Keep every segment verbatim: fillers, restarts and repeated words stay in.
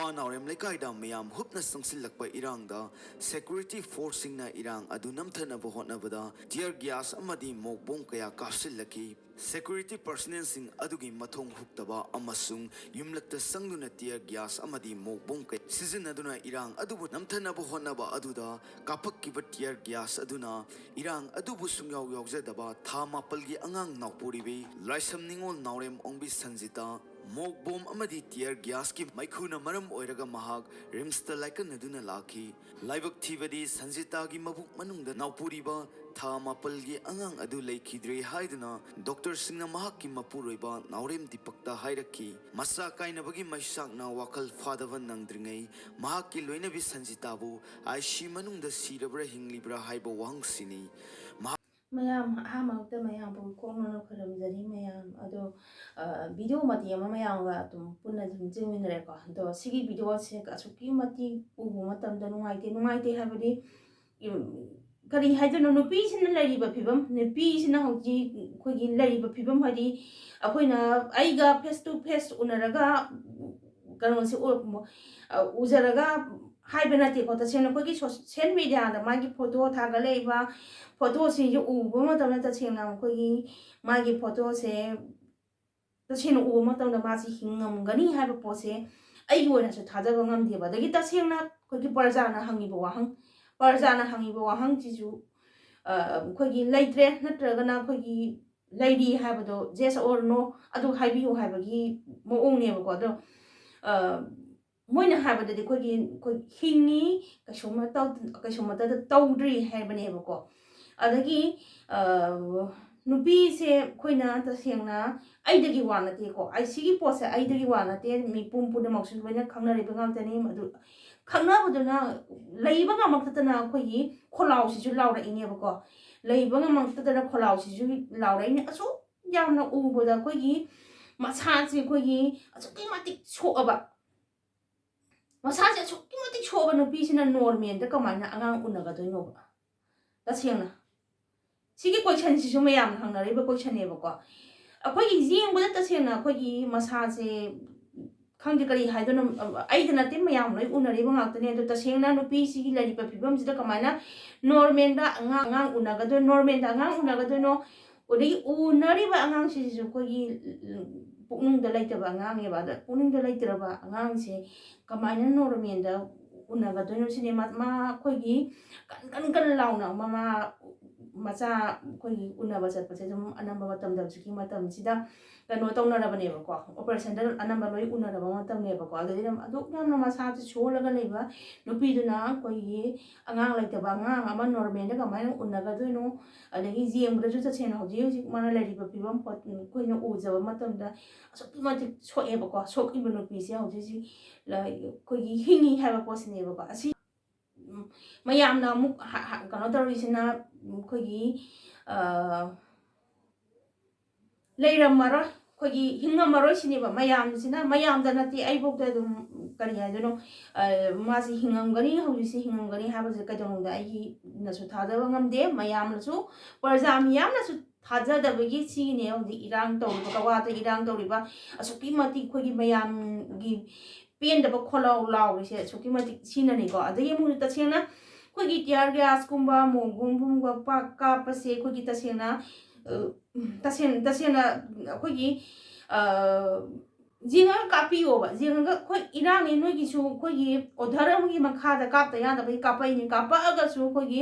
ꯅꯥꯎꯔꯦꯝ ꯂꯩꯀꯥꯏꯗ ꯃꯌꯥꯝ ꯍꯨꯞꯅ ꯆꯪꯁꯤꯜꯂꯛꯄ ꯏꯔꯥꯡꯗ security forceꯁꯤꯡꯅ ꯏꯔꯥꯡ ꯑꯗꯨ ꯅꯝꯊꯅꯕ ꯍꯣꯠꯅꯕꯗ tear gas ꯑꯃꯗꯤ ꯃꯣꯛ ꯕꯣꯝ ꯀꯌꯥ ꯀꯥꯞꯁꯤꯜꯂꯛꯈꯤ꯫ Security personnelꯁꯤꯡ ꯑꯗꯨꯒꯤ ꯃꯊꯣꯡ ꯍꯨꯛꯇꯕ ꯑꯃꯁꯨꯡ ꯌꯨꯝꯂꯛꯇ ꯆꯪꯗꯨꯅ tear gas ꯑꯃꯗꯤ ꯃꯣꯛ ꯕꯣꯝ ꯀꯌꯥ ꯁꯤꯖꯤꯟꯅꯗꯨꯅ ꯏꯔꯥꯡ ꯑꯗꯨꯕꯨ ꯅꯝꯊꯅꯕ ꯍꯣꯠꯅꯕ ꯑꯗꯨꯗ ꯀꯥꯞꯄꯛꯈꯤꯕ tear gas ꯑꯗꯨꯅ ꯏꯔꯥꯡ ꯑꯗꯨꯕꯨ ꯁꯨꯡꯌꯥꯎ ꯌꯥꯎꯖꯗꯕ ꯊꯥ ꯃꯥꯄꯜꯒꯤ ꯑꯉꯥꯡ ꯅꯥꯎꯄꯨꯔꯤꯕꯤ ꯂꯥꯏꯁ꯭ꯔꯝ ꯅꯤꯉꯣꯜ ꯅꯥꯎꯔꯦꯝ ꯑꯣꯡꯕꯤ ꯁꯟꯖꯤꯇꯥ ꯃꯣꯛ ꯕꯣꯝ ꯑꯃꯗꯤ tear gasꯀꯤ ꯃꯩꯈꯨꯅ ꯃꯔꯝ ꯑꯣꯏꯔꯒ ꯃꯍꯥꯛ RIMSꯇ ꯂꯥꯏꯀꯠꯅꯗꯨꯅ ꯂꯥꯛꯈꯤ꯫ ꯂꯥꯏꯕꯛ ꯊꯤꯕꯗꯤ ꯁꯟꯖꯤꯇꯥꯒꯤ ꯃꯕꯨꯛ ꯃꯅꯨꯡꯗ ꯅꯥꯎꯄꯨꯔꯤꯕ ꯊꯥ ꯃꯥꯄꯜꯒꯤ ꯑꯉꯥꯡ ꯑꯗꯨ ꯂꯩꯈꯤꯗ꯭ꯔꯦ ꯍꯥꯏꯗꯨꯅ ꯗꯣꯛꯇꯔꯁꯤꯡꯅ ꯃꯍꯥꯛꯀꯤ ꯃꯄꯨꯔꯣꯏꯕ ꯅꯥꯎꯔꯦꯝ ꯗꯤꯄꯛꯇ ꯍꯥꯏꯔꯛꯈꯤ꯫ ꯃꯆꯥ ꯀꯥꯏꯅꯕꯒꯤ ꯃꯩꯁꯥꯛꯅ ꯋꯥꯈꯜ ꯐꯥꯗꯕ ꯅꯪꯗ꯭ꯔꯤꯉꯩ ꯃꯍꯥꯛꯀꯤ ꯂꯣꯏꯅꯕꯤ ꯁꯟꯖꯤꯇꯥꯕꯨ IC ꯃꯅꯨꯡꯗ ꯁꯤꯔꯕ꯭ꯔꯥ ꯍꯤꯡꯂꯤꯕ꯭ꯔꯥ ꯍꯥꯏꯕ ꯋꯥꯍꯪꯁꯤꯅꯤ꯫ ꯃꯍꯥꯛ ꯃꯌꯥꯝ ꯑꯍꯥꯟꯕꯃꯛꯇ ꯃꯌꯥꯝꯕꯨ ꯀꯣꯛꯅꯅ ꯈꯣꯏꯔꯝꯖꯔꯤ꯫ ꯃꯌꯥꯝ ꯑꯗꯣ, ꯑ, video ꯃꯇꯦꯛ ꯑꯃ ꯃꯌꯥꯝꯒ ꯑꯗꯨꯝ ꯄꯨꯟꯅ ꯑꯗꯨꯝ ꯆꯦꯟꯃꯤꯟꯅꯔꯦꯀꯣ꯫ ꯑꯗꯣ ꯁꯤꯒꯤ videoꯁꯦ ꯑꯁꯨꯛꯀꯤ ꯃꯇꯤꯛ ꯎꯕ ꯃꯇꯝꯗ ꯅꯨꯡꯉꯥꯏꯇꯦ꯫ ꯅꯨꯡꯉꯥꯏꯇꯦ ꯍꯥꯏꯕꯗꯤ, ꯎꯝ, ꯀꯔꯤ ꯍꯥꯏꯗꯣꯏꯅꯣ? ꯅꯨꯄꯤꯁꯤꯅ ꯂꯩꯔꯤꯕ ꯐꯤꯕꯝ, ꯅꯨꯄꯤꯁꯤꯅ ꯍꯧꯖꯤꯛ ꯑꯩꯈꯣꯏꯒꯤ ꯂꯩꯔꯤꯕ ꯐꯤꯕꯝ ꯍꯥꯏꯗꯤ, ꯑꯩꯈꯣꯏꯅ, ꯑꯩꯒ face to face ꯎꯅꯔꯒ, ꯀꯩꯅꯣꯁꯦ ꯎ-, ꯑ, ꯎꯖꯔꯒ ꯍꯥꯏꯕ ꯅꯠꯇꯦꯀꯣ꯫ ꯇꯁꯦꯡꯅ ꯑꯩꯈꯣꯏꯒꯤ social mediaꯗ ꯃꯥꯒꯤ photo ꯊꯥꯒꯠꯂꯛꯏꯕ photoꯁꯤꯡꯁꯦ ꯎꯕ ꯃꯇꯝꯗ ꯇꯁꯦꯡꯅ ꯑꯩꯈꯣꯏꯒꯤ ꯃꯥꯒꯤ photoꯁꯦ ꯇꯁꯦꯡꯅ ꯎꯕ ꯃꯇꯝꯗ ꯃꯥꯁꯤ ꯍꯤꯡꯉꯝꯒꯅꯤ ꯍꯥꯏꯕ ꯄꯣꯠꯁꯦ ꯑꯩꯒꯤ ꯑꯣꯏꯅꯁꯨ ꯊꯥꯖꯕ ꯉꯝꯗꯦꯕ꯫ ꯑꯗꯒꯤ ꯇꯁꯦꯡꯅ ꯑꯩꯈꯣꯏꯒꯤ ꯄ꯭ꯔꯖꯥꯅ ꯍꯪꯉꯤꯕ ꯋꯥꯍꯪ, ꯄ꯭ꯔꯖꯥꯅ ꯍꯪꯉꯤꯕ ꯋꯥꯍꯪꯁꯤꯁꯨ, ꯑ, ꯑꯩꯈꯣꯏꯒꯤ ꯂꯩꯇ꯭ꯔꯦ ꯅꯠꯇ꯭ꯔꯒꯅ ꯑꯩꯈꯣꯏꯒꯤ ꯂꯩꯔꯤ ꯍꯥꯏꯕꯗꯣ, yes or no ꯑꯗꯨ ꯍꯥꯏꯕꯤꯌꯨ ꯍꯥꯏꯕꯒꯤ ꯃꯑꯣꯡꯅꯦꯕꯀꯣ꯫ ꯑꯗꯣ, ꯑ, ꯃꯣꯏꯅ ꯍꯥꯏꯕꯗꯗꯤ ꯑꯩꯈꯣꯏꯒꯤ, ꯑꯩꯈꯣꯏ ꯍꯤꯡꯉꯤ, ꯀꯩꯁꯨꯝꯃ ꯇꯧ-, ꯀꯩꯁꯨꯝꯃꯇꯗ ꯇꯧꯗ꯭ꯔꯤ ꯍꯥꯏꯕꯅꯦꯕꯀꯣ꯫ ꯑꯗꯒꯤ, ꯑ, ꯅꯨꯄꯤꯁꯦ ꯑꯩꯈꯣꯏꯅ ꯇꯁꯦꯡꯅ ꯑꯩꯗꯒꯤ ꯋꯥ ꯅꯠꯇꯦꯀꯣ, ꯑꯩ ꯁꯤꯒꯤ ꯄꯣꯠꯁꯦ ꯑꯩꯗꯒꯤ ꯋꯥ ꯅꯠꯇꯦ, ꯃꯤꯄꯨꯝ ꯄꯨꯝꯅꯃꯛꯁꯨ ꯂꯣꯏꯅ ꯈꯪꯅꯔꯤꯕ ꯉꯥꯛꯇꯅꯤ꯫ ꯃꯗꯨ ꯈꯪꯅꯕꯗꯨꯅ ꯂꯩꯕ ꯉꯝꯃꯛꯇꯗꯅ ꯑꯩꯈꯣꯏꯒꯤ ꯈꯣꯜꯂꯥꯎꯁꯤꯁꯨ ꯂꯥꯎꯔꯛꯏꯅꯦꯕꯀꯣ꯫ ꯂꯩꯕ ꯉꯝꯃꯛꯇꯗꯅ ꯈꯣꯜꯂꯥꯎꯁꯤꯁꯨ ꯂꯥꯎꯔꯛꯏꯅꯦ꯫ ꯑꯁꯨꯛ ꯌꯥꯝꯅ ꯎꯕꯗ ꯑꯩꯈꯣꯏꯒꯤ ꯃꯁꯥꯁꯦ ꯑꯩꯈꯣꯏꯒꯤ ꯑꯁꯨꯛꯀꯤ ꯃꯇꯤꯛ ꯁꯣꯛꯑꯕ, ꯃꯁꯥꯁꯦ ꯑꯁꯨꯛꯀꯤ ꯃꯇꯤꯛ ꯁꯣꯛꯑꯕ ꯅꯨꯄꯤꯁꯤꯅ normalꯗ ꯀꯃꯥꯏꯅ ꯑꯉꯥꯡ ꯎꯅꯒꯗꯣꯏꯅꯣꯕ? ꯇꯁꯦꯡꯅ ꯁꯤꯒꯤ questionꯁꯤꯁꯨ ꯃꯌꯥꯝꯅ ꯍꯪꯅꯔꯤꯕ questionꯅꯦꯕꯀꯣ꯫ ꯑꯩꯈꯣꯏꯒꯤ ꯌꯦꯡꯕꯗ ꯇꯁꯦꯡꯅ ꯑꯩꯈꯣꯏꯒꯤ ꯃꯁꯥꯁꯦ ꯈꯪꯗꯦ ꯀꯔꯤ ꯍꯥꯏꯗꯣꯏꯅꯣ, ꯑꯩꯗ ꯅꯠꯇꯦ, ꯃꯌꯥꯝ ꯂꯣꯏ ꯎꯅꯔꯤꯕ ꯉꯥꯛꯇꯅꯦ꯫ ꯑꯗꯣ ꯇꯁꯦꯡꯅ ꯅꯨꯄꯤꯁꯤꯒꯤ ꯂꯩꯔꯤꯕ ꯐꯤꯕꯝꯁꯤꯗ ꯀꯃꯥꯏꯅ ꯅꯣꯔꯃꯦꯜꯗ ꯑꯉꯥꯡ, ꯑꯉꯥꯡ ꯎꯅꯒꯗꯣꯏꯅꯣ, ꯅꯣꯔꯃꯦꯜꯗ ꯑꯉꯥꯡ ꯎꯅꯒꯗꯣꯏꯅꯣ? ꯑꯗꯒꯤ ꯎꯅꯔꯤꯕ ꯑꯉꯥꯡꯁꯤꯁꯨ ꯑꯩꯈꯣꯏꯒꯤ ꯄꯨꯛꯅꯤꯡꯗ ꯂꯩꯇꯕ ꯑꯉꯥꯡꯅꯦꯕ꯫ ꯑꯗ ꯄꯨꯛꯅꯤꯡꯗ ꯂꯩꯇ꯭ꯔꯕ ꯑꯉꯥꯡꯁꯦ ꯀꯃꯥꯏꯅ ꯅꯣꯔꯃꯦꯜꯗ ꯎꯅꯒꯗꯣꯏꯅꯣ ꯁꯤꯅꯦ꯫ ꯃꯥ, ꯃꯥ ꯑꯩꯈꯣꯏꯒꯤ ꯀꯟ ꯀꯟ ꯀꯟ ꯂꯥꯎꯅ ꯃꯃꯥ ꯃꯆꯥ ꯑꯩꯈꯣꯏꯒꯤ ꯎꯅꯕ ꯆꯠꯄꯁꯦ ꯑꯗꯨꯝ ꯑꯅꯝꯕ ꯃꯇꯝꯗ ꯍꯧꯖꯤꯛꯀꯤ ꯃꯇꯝꯁꯤꯗ ꯀꯩꯅꯣ ꯇꯧꯅꯔꯕꯅꯦꯕꯀꯣ, ꯑꯣꯄꯔꯦꯁꯟꯗ ꯑꯅꯝꯕ ꯂꯣꯏ ꯎꯅꯔꯕ ꯃꯇꯝꯅꯦꯕꯀꯣ꯫ ꯑꯗꯨꯗꯤ ꯑꯗꯨꯝ ꯑꯗꯨꯛ ꯌꯥꯝꯅ ꯃꯁꯥꯁꯦ ꯁꯣꯜꯂꯒ ꯂꯩꯕ ꯅꯨꯄꯤꯗꯨꯅ ꯑꯩꯈꯣꯏꯒꯤ ꯑꯉꯥꯡ ꯂꯩꯇꯕ ꯑꯉꯥꯡ ꯑꯃ ꯅꯣꯔꯃꯦꯜꯗ ꯀꯃꯥꯏꯅ ꯎꯅꯒꯗꯣꯏꯅꯣ? ꯑꯗꯒꯤ ꯌꯦꯡꯕꯗꯁꯨ ꯇꯁꯦꯡꯅ ꯍꯧꯖꯤꯛ ꯍꯧꯖꯤꯛ ꯃꯥꯅ ꯂꯩꯔꯤꯕ ꯐꯤꯕꯝ ꯄꯣꯠ ꯑꯩꯈꯣꯏꯅ ꯎꯖꯕ ꯃꯇꯝꯗ ꯑꯁꯨꯛꯀꯤ ꯃꯇꯤꯛ ꯁꯣꯛꯑꯦꯕꯀꯣ꯫ ꯁꯣꯛꯏꯕ ꯅꯨꯄꯤꯁꯦ ꯍꯧꯖꯤꯛ ꯍꯧꯖꯤꯛ ꯂ-, ꯑꯩꯈꯣꯏꯒꯤ ꯍꯤꯡꯉꯤ ꯍꯥꯏꯕ ꯄꯣꯠꯁꯤꯅꯦꯕꯀꯣ꯫ ꯑꯁꯤ, ꯎꯝ, ꯃꯌꯥꯝꯅ ꯑꯃꯨꯛ ꯍ-, ꯍ-, ꯀꯩꯅꯣ ꯇꯧꯔꯤꯁꯤꯅ, ꯎꯝ, ꯑꯩꯈꯣꯏꯒꯤ, ꯑ, ꯂꯩꯔꯝꯃꯔꯣꯏ, ꯑꯩꯈꯣꯏꯒꯤ ꯍꯤꯡꯉꯝꯃꯔꯣꯏ ꯁꯤꯅꯦꯕ꯫ ꯃꯌꯥꯝꯁꯤꯅ, ꯃꯌꯥꯝꯗ ꯅꯠꯇꯦ, ꯑꯩꯐꯧꯗ ꯑꯗꯨꯝ, ꯀꯔꯤ ꯍꯥꯏꯗꯣꯏꯅꯣ, ꯑ, ꯃꯥꯁꯤ ꯍꯤꯡꯉꯝꯒꯅꯤ, ꯍꯧꯖꯤꯛꯁꯤ ꯍꯤꯡꯉꯝꯒꯅꯤ ꯍꯥꯏꯕꯁꯦ ꯀꯩꯗꯧꯅꯨꯡꯗ ꯑꯩꯒꯤꯅꯁꯨ ꯊꯥꯖꯕ ꯉꯝꯗꯦ꯫ ꯃꯌꯥꯝꯅꯁꯨ, ꯄ꯭ꯔꯖꯥ ꯃꯤꯌꯥꯝꯅꯁꯨ ꯊꯥꯖꯗꯕꯒꯤ ꯁꯤꯒꯤꯅꯦ ꯍꯧꯖꯤꯛ ꯏꯔꯥꯡ ꯇꯧꯔꯤꯕ, ꯒꯋꯥꯗ ꯏꯔꯥꯡ ꯇꯧꯔꯤꯕ, ꯑꯁꯨꯛꯀꯤ ꯃꯇꯤꯛ ꯑꯩꯈꯣꯏꯒꯤ ꯃꯌꯥꯝꯒꯤ ꯄꯦꯟꯗꯕ ꯈꯣꯜꯂꯥꯎ ꯂꯥꯎꯔꯤꯁꯦ ꯑꯁꯨꯛꯀꯤ ꯃꯇꯤꯛ ꯁꯤꯅꯅꯤꯀꯣ꯫ ꯑꯗꯒꯤ ꯑꯃꯨꯛ ꯇꯁꯦꯡꯅ ꯑꯩꯈꯣꯏꯒꯤ tear gas ꯀꯨꯝꯕ, ꯃꯣꯝꯒꯨꯝꯒꯨꯝꯕ ꯄꯥꯛ ꯀꯥꯞꯄꯁꯦ ꯑꯩꯈꯣꯏꯒꯤ ꯇꯁꯦꯡꯅ, ꯑ, ꯇꯁꯦꯡ-, ꯇꯁꯦꯡꯅ ꯑꯩꯈꯣꯏꯒꯤ, ꯑ, ꯌꯦꯡꯉꯒ ꯀꯥꯞꯄꯤꯌꯣꯕ꯫ ꯌꯦꯡꯉꯒ ꯑꯩꯈꯣꯏ ꯏꯔꯥꯡꯅꯤ, ꯅꯣꯏꯒꯤꯁꯨ ꯑꯩꯈꯣꯏꯒꯤ order ꯑꯃꯒꯤ ꯃꯈꯥꯗ ꯀꯥꯞꯇ ꯌꯥꯗꯕꯒꯤ ꯀꯥꯞꯄꯛꯏꯅꯤ꯫ ꯀꯥꯞꯄꯛꯑꯒꯁꯨ ꯑꯩꯈꯣꯏꯒꯤ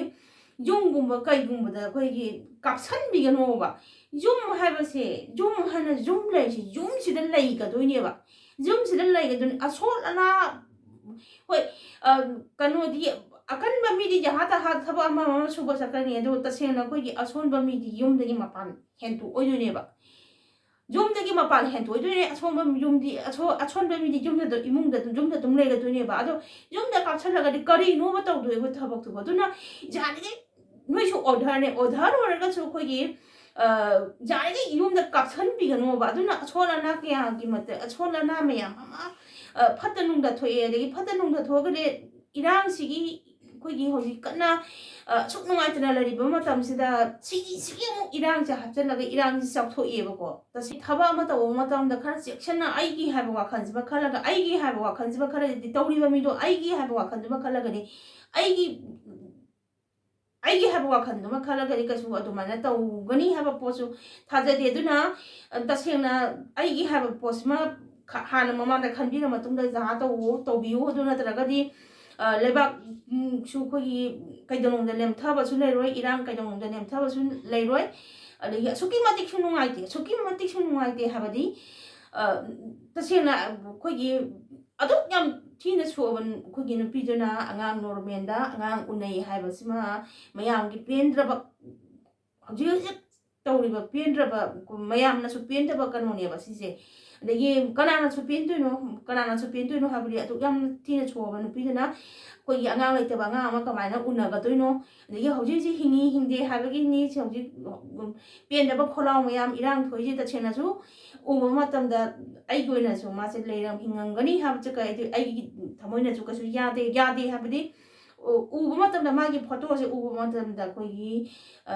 ꯌꯨꯝꯒꯨꯝꯕ ꯀꯩꯒꯨꯝꯕꯗ ꯑꯩꯈꯣꯏꯒꯤ ꯀꯥꯞꯁꯟꯕꯤꯒꯅꯣꯕ꯫ ꯌꯨꯝ ꯍꯥꯏꯕꯁꯦ, ꯌꯨꯝ ꯍꯥꯏꯅ ꯌꯨꯝ ꯂꯩꯔꯤꯁꯦ, ꯌꯨꯝꯁꯤꯗ ꯂꯩꯒꯗꯣꯏꯅꯦꯕ꯫ ꯌꯨꯝꯁꯤꯗ ꯂꯩꯒꯗꯣꯏꯅꯤ꯫ ꯑꯁꯣꯜ ꯑꯅꯥ, ꯍꯣꯏ, ꯑ, ꯀꯩꯅꯣꯗꯤ, ꯑꯀꯟꯕ ꯃꯤꯗꯤ ꯖꯍꯥ ꯇꯍꯥ ꯊꯕꯛ ꯑꯃ ꯑꯃ ꯁꯨꯕ ꯆꯠꯀꯅꯤ꯫ ꯑꯗꯨꯒ ꯇꯁꯦꯡꯅ ꯑꯩꯈꯣꯏꯒꯤ ꯑꯁꯣꯟꯕ ꯃꯤꯗꯤ ꯌꯨꯝꯗꯒꯤ ꯃꯄꯥꯟ ꯍꯦꯟꯇꯣꯛꯑꯣꯏꯗꯣꯏꯅꯦꯕ꯫ ꯌꯨꯝꯗꯒꯤ ꯃꯄꯥꯟ ꯍꯦꯟꯇꯣꯛꯑꯣꯏꯗꯣꯏꯅꯦ꯫ ꯑꯁꯣꯟꯕ ꯌꯨꯝꯗꯤ, ꯑꯁꯣ-, ꯑꯁꯣꯟꯕ ꯃꯤꯗꯤ ꯌꯨꯝꯗ ꯑꯗꯨꯝ, ꯏꯃꯨꯡꯗ ꯑꯗꯨꯝ, ꯌꯨꯝꯗ ꯑꯗꯨꯝ ꯂꯩꯒꯗꯣꯏꯅꯦꯕ꯫ ꯑꯗꯣ ꯌꯨꯝꯗ ꯀꯥꯞꯁꯜꯂꯒꯗꯤ ꯀꯔꯤꯅꯣꯕ ꯇꯧꯗꯣꯏꯕ ꯊꯕꯛꯇꯨꯕꯣ? ꯑꯗꯨꯅ ꯌꯥꯔꯤꯈꯩ ꯅꯣꯏꯁꯨ orderꯅꯦ, order ꯑꯣꯏꯔꯒꯁꯨ ꯑꯩꯈꯣꯏꯒꯤ, ꯑ, ꯌꯥꯔꯤꯈꯩ ꯌꯨꯝꯗ ꯀꯥꯞꯁꯟꯕꯤꯒꯅꯣꯕ꯫ ꯑꯗꯨꯅ ꯑꯁꯣꯜ ꯑꯅꯥ ꯀꯌꯥꯒꯤ ꯃꯇ-, ꯑꯁꯣꯜ ꯑꯅꯥ ꯃꯌꯥꯝ ꯑꯃ, ꯑ, ꯐꯠꯇ ꯅꯨꯡꯗ ꯊꯣꯛꯑꯦ꯫ ꯑꯗꯒꯤ ꯐꯠꯇ ꯅꯨꯡꯗ ꯊꯣꯛꯑꯒꯗꯤ ꯏꯔꯥꯡꯁꯤꯒꯤ ꯑꯩꯈꯣꯏꯒꯤ ꯍꯧꯖꯤꯛ ꯀꯟꯅ, ꯑ, ꯑꯁꯨꯛ ꯅꯨꯡꯉꯥꯏꯇꯅ ꯂꯩꯔꯤꯕ ꯃꯇꯝꯁꯤꯗ ꯁꯤꯒꯤ, ꯁꯤꯒꯤ ꯑꯃꯨꯛ ꯏꯔꯥꯡꯁꯦ ꯍꯥꯞꯆꯤꯜꯂꯒ ꯏꯔꯥꯡꯁꯤ ꯆꯥꯎꯊꯣꯛꯑꯦꯕꯀꯣ꯫ ꯇꯁꯦꯡ ꯊꯕꯛ ꯑꯃ ꯇꯧꯕ ꯃꯇꯝꯗ ꯈꯔ ꯆꯦꯛꯁꯤꯟꯅ ꯑꯩꯒꯤ ꯍꯥꯏꯕ ꯋꯥꯈꯜꯁꯤꯃ ꯈꯜꯂꯒ, ꯑꯩꯒꯤ ꯍꯥꯏꯕ ꯋꯥꯈꯜꯁꯤꯃ ꯈꯜꯂꯒꯗꯤ, ꯇꯧꯔꯤꯕ ꯃꯤꯗꯣ ꯑꯩꯒꯤ ꯍꯥꯏꯕ ꯋꯥꯈꯜꯁꯤꯃ ꯈꯜꯂꯒꯗꯤ, ꯑꯩꯒꯤ, ꯑꯩꯒꯤ ꯍꯥꯏꯕ ꯋꯥꯈꯜꯗꯨꯃ ꯈꯜꯂꯒꯗꯤ ꯀꯩꯁꯨ ꯑꯗꯨꯃꯥꯏꯅ ꯇꯧꯒꯅꯤ ꯍꯥꯏꯕ ꯄꯣꯠꯁꯨ ꯊꯥꯖꯗꯦ꯫ ꯑꯗꯨꯅ, ꯑ, ꯇꯁꯦꯡꯅ ꯑꯩꯒꯤ ꯍꯥꯏꯕ ꯄꯣꯠꯁꯤꯃ ꯈ-, ꯍꯥꯟꯅ ꯃꯃꯥꯡꯗ ꯈꯟꯕꯤꯔ ꯃꯇꯨꯡꯗ ꯖꯍꯥ ꯇꯧꯋꯣ, ꯇꯧꯕꯤꯌꯨ꯫ ꯑꯗꯨ ꯅꯠꯇ꯭ꯔꯒꯗꯤ, ꯑ, ꯂꯩꯕꯥꯛ, ꯎꯝ, ꯁꯨ ꯑꯩꯈꯣꯏꯒꯤ ꯀꯩꯗꯧꯅꯨꯡꯗ ꯂꯦꯝꯊꯕꯁꯨ ꯂꯩꯔꯣꯏ, ꯏꯔꯥꯡ ꯀꯩꯗꯧꯅꯨꯡꯗ ꯂꯦꯝꯊꯕꯁꯨ ꯂꯩꯔꯣꯏ꯫ ꯑꯗꯒꯤ ꯑꯁꯨꯛꯀꯤ ꯃꯇꯤꯛꯁꯨ ꯅꯨꯡꯉꯥꯏꯇꯦ, ꯑꯁꯨꯛꯀꯤ ꯃꯇꯤꯛꯁꯨ ꯅꯨꯡꯉꯥꯏꯇꯦ ꯍꯥꯏꯕꯗꯤ, ꯑ, ꯇꯁꯦꯡꯅ ꯑꯩꯈꯣꯏꯒꯤ ꯑꯗꯨꯛ ꯌꯥꯝ ꯊꯤꯅ ꯁꯣꯛꯑꯕ ꯑꯩꯈꯣꯏꯒꯤ ꯅꯨꯄꯤꯗꯨꯅ ꯑꯉꯥꯡ ꯅꯣꯔꯃꯦꯜꯗ ꯑꯉꯥꯡ ꯎꯅꯩ ꯍꯥꯏꯕꯁꯤꯃ ꯃꯌꯥꯝꯒꯤ ꯄꯦꯟꯗ꯭ꯔꯕ, ꯍꯧꯖꯤꯛ ꯍꯧꯖꯤꯛ ꯇꯧꯔꯤꯕ ꯄꯦꯟꯗ꯭ꯔꯕ, ꯃꯌꯥꯝꯅꯁꯨ ꯄꯦꯟꯗꯕ ꯀꯩꯅꯣꯅꯦꯕ ꯁꯤꯁꯦ꯫ ꯑꯗꯒꯤ ꯀꯅꯥꯅꯁꯨ ꯄꯦꯟꯗꯣꯏꯅꯣ, ꯀꯅꯥꯅꯁꯨ ꯄꯦꯟꯗꯣꯏꯅꯣ ꯍꯥꯏꯕꯗꯤ ꯑꯗꯨꯛ ꯌꯥꯝ ꯊꯤꯅ ꯁꯣꯛꯑꯕ ꯅꯨꯄꯤꯗꯨꯅ ꯑꯩꯈꯣꯏꯒꯤ ꯑꯉꯥꯡ ꯂꯩꯇꯕ ꯑꯉꯥꯡ ꯑꯃ ꯀꯃꯥꯏꯅ ꯎꯅꯒꯗꯣꯏꯅꯣ? ꯑꯗꯒꯤ ꯍꯧꯖꯤꯛ ꯍꯧꯖꯤꯛ ꯍꯤꯡꯉꯤ ꯍꯤꯡꯗꯦ ꯍꯥꯏꯕꯒꯤ ꯃꯤꯁꯦ ꯍꯧꯖꯤꯛ ꯄꯦꯟꯗꯕ ꯈꯣꯜꯂꯥꯎ ꯃꯌꯥꯝ ꯏꯔꯥꯡ ꯊꯣꯛꯏꯁꯦ ꯇꯁꯦꯡꯅꯁꯨ ꯎꯕ ꯃꯇꯝꯗ ꯑꯩꯒꯤ ꯑꯣꯏꯅꯁꯨ ꯃꯥꯁꯦ ꯂꯩꯔꯝ ꯍꯤꯡꯉꯝꯒꯅꯤ ꯍꯥꯏꯕꯁꯦ ꯀꯩ-, ꯑꯩꯗꯤ ꯑꯩꯒꯤ ꯊꯃꯣꯏꯅꯁꯨ ꯀꯩꯁꯨ ꯌꯥꯗꯦ, ꯌꯥꯗꯦ ꯍꯥꯏꯕꯗꯤ ꯎ-, ꯎꯕ ꯃꯇꯝꯗ, ꯃꯥꯒꯤ ꯐꯣꯇꯣꯁꯦ ꯎꯕ ꯃꯇꯝꯗ ꯑꯩꯈꯣꯏꯒꯤ, ꯑ,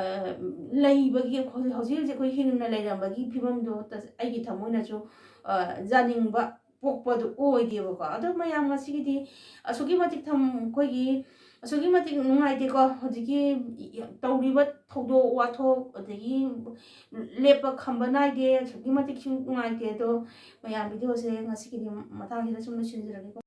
ꯂꯩꯕꯒꯤ, ꯑꯩꯈꯣꯏ ꯍꯧꯖꯤꯛ ꯍꯧꯖꯤꯛ ꯑꯩꯈꯣꯏ ꯍꯤꯡꯅ ꯂꯩꯔꯝꯕꯒꯤ ꯐꯤꯕꯝꯗꯣ ꯇꯁ-, ꯑꯩꯒꯤ ꯊꯃꯣꯏꯅꯁꯨ, ꯑ, ꯌꯥꯅꯤꯡꯕ ꯄꯣꯛꯄꯗꯨ ꯑꯣꯏꯗꯦꯕꯀꯣ꯫ ꯑꯗꯣ ꯃꯌꯥꯝ ꯉꯁꯤꯒꯤꯗꯤ ꯑꯁꯨꯛꯀꯤ ꯃꯇꯤꯛ ꯊꯝ-, ꯑꯩꯈꯣꯏꯒꯤ ꯑꯁꯨꯛꯀꯤ ꯃꯇꯤꯛ ꯅꯨꯡꯉꯥꯏꯇꯦꯀꯣ꯫ ꯍꯧꯖꯤꯛꯀꯤ ꯇꯧꯔꯤꯕ ꯊꯧꯗꯣꯛ ꯋꯥꯊꯣꯛ, ꯑꯗꯒꯤ ꯂꯦꯞꯄ ꯈꯝꯕ ꯅꯥꯏꯗꯦ, ꯑꯁꯨꯛꯀꯤ ꯃꯇꯤꯛꯁꯨ ꯅꯨꯡꯉꯥꯏꯇꯦ꯫ ꯑꯗꯣ ꯃꯌꯥꯝ ꯚꯤꯗꯤꯑꯣꯁꯦ ꯉꯁꯤꯒꯤꯗꯤ ꯃꯇꯥꯡꯁꯤꯗ ꯁꯨꯝ ꯂꯣꯏꯁꯤꯟꯖꯔꯒꯦꯀꯣ꯫